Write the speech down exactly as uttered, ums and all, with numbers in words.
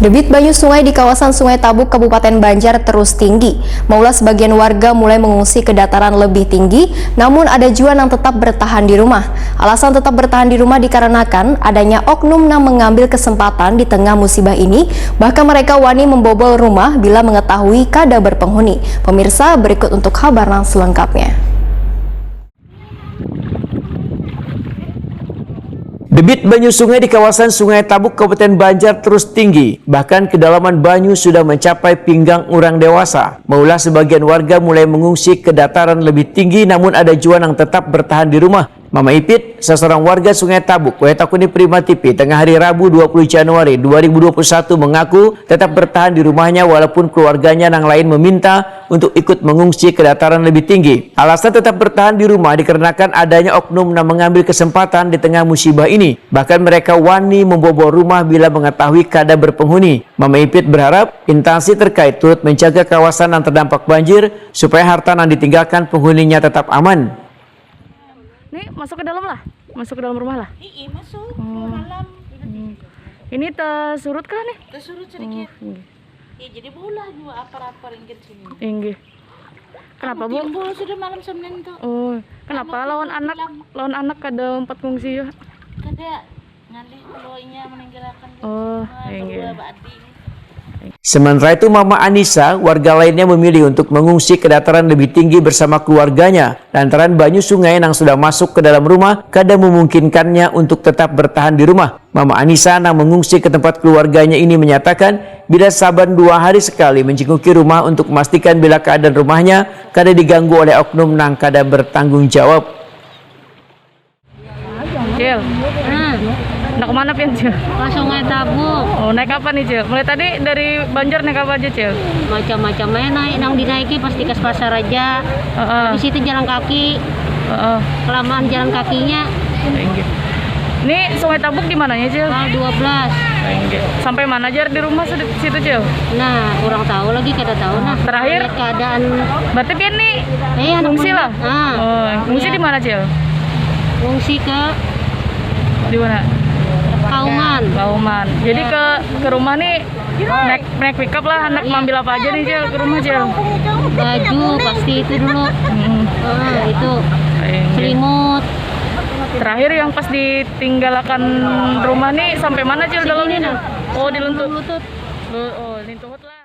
Debit banyu sungai di kawasan Sungai Tabuk, Kabupaten Banjar, terus tinggi. Maulah sebagian warga mulai mengungsi ke dataran lebih tinggi, namun ada jua nang tetap bertahan di rumah. Alasan tetap bertahan di rumah dikarenakan adanya oknum nang mengambil kesempatan di tengah musibah ini, bahkan mereka wani membobol rumah bila mengetahui kada berpenghuni. Pemirsa, berikut untuk habar nang selengkapnya. Debit banyu sungai di kawasan Sungai Tabuk, Kabupaten Banjar, terus tinggi. Bahkan kedalaman banyu sudah mencapai pinggang orang dewasa. Maulah sebagian warga mulai mengungsi ke dataran lebih tinggi, namun ada jua nang tetap bertahan di rumah. Mama Ipit, seseorang warga Sungai Tabuk, wayatakuni Prima T V, tengah hari Rabu dua puluh Januari dua ribu dua puluh satu, mengaku tetap bertahan di rumahnya walaupun keluarganya nang lain meminta untuk ikut mengungsi ke dataran lebih tinggi. Alasan tetap bertahan di rumah dikarenakan adanya oknum yang mengambil kesempatan di tengah musibah ini. Bahkan mereka wani membobol rumah bila mengetahui kada berpenghuni. Mama Ipit berharap instansi terkait turut menjaga kawasan yang terdampak banjir supaya harta yang ditinggalkan penghuninya tetap aman. Nih, masuk ke dalam lah. Masuk ke dalam rumah lah. Ii, masuk. Hmm. Malam. Hmm. Ini tersurut kah nih? Tersurut sedikit. Oh, iya. Ya, jadi bola juga apar-apar inggir sini. Inggih. Kenapa, Bu? Timbul sudah malam Senin tuh. Oh, kenapa lawan anak, lawan anak kada empat ngungsi ya? Kada, ngalih kalau inya meninggalkan. Oh, inggih. Sementara itu, Mama Anissa, warga lainnya memilih untuk mengungsi ke dataran lebih tinggi bersama keluarganya lantaran banyu sungai yang sudah masuk ke dalam rumah kada memungkinkannya untuk tetap bertahan di rumah. Mama Anissa yang mengungsi ke tempat keluarganya ini menyatakan, bila saban dua hari sekali menjenguki rumah untuk memastikan bila keadaan rumahnya kada diganggu oleh oknum nang kada bertanggung jawab. Cil, nah, nak kemana pian, Cil? Ke Sungai Tabuk. Oh, naik apa nih, Cil? Mulai tadi dari Banjar naik apa aja, Cil? Macam-macam aja naik, nang dinaiki pasti ke pasar aja. Heeh. Habis itu jalan kaki. Heeh. Kelamaan jalan kakinya. Inggih. Ini Sungai Tabuk di mananya, Cil? Pal dua belas. Inggih. Sampai mana jar di rumah situ, Cil? Nah, kurang tahu lagi, kada tahu nah. Terakhir? Lihat keadaan. Berarti pian nih, eh, ngungsi lah? Ah. Oh, ngungsi di mana, Cil? Ngungsi ke, di mana? Kauman. Kauman. Jadi ke, ke rumah nih naik, naik pickup lah, anak maambil apa aja nih, Cil, ke rumah, Cil? Baju pasti itu dulu. Mm-mm. Ah, itu. Inggih. Selimut. Terakhir yang pas ditinggalakan rumah nih sampai mana, Cil, dalamnya? Nah. Oh, di lutut. Lutut. Oh, lintuhut lah.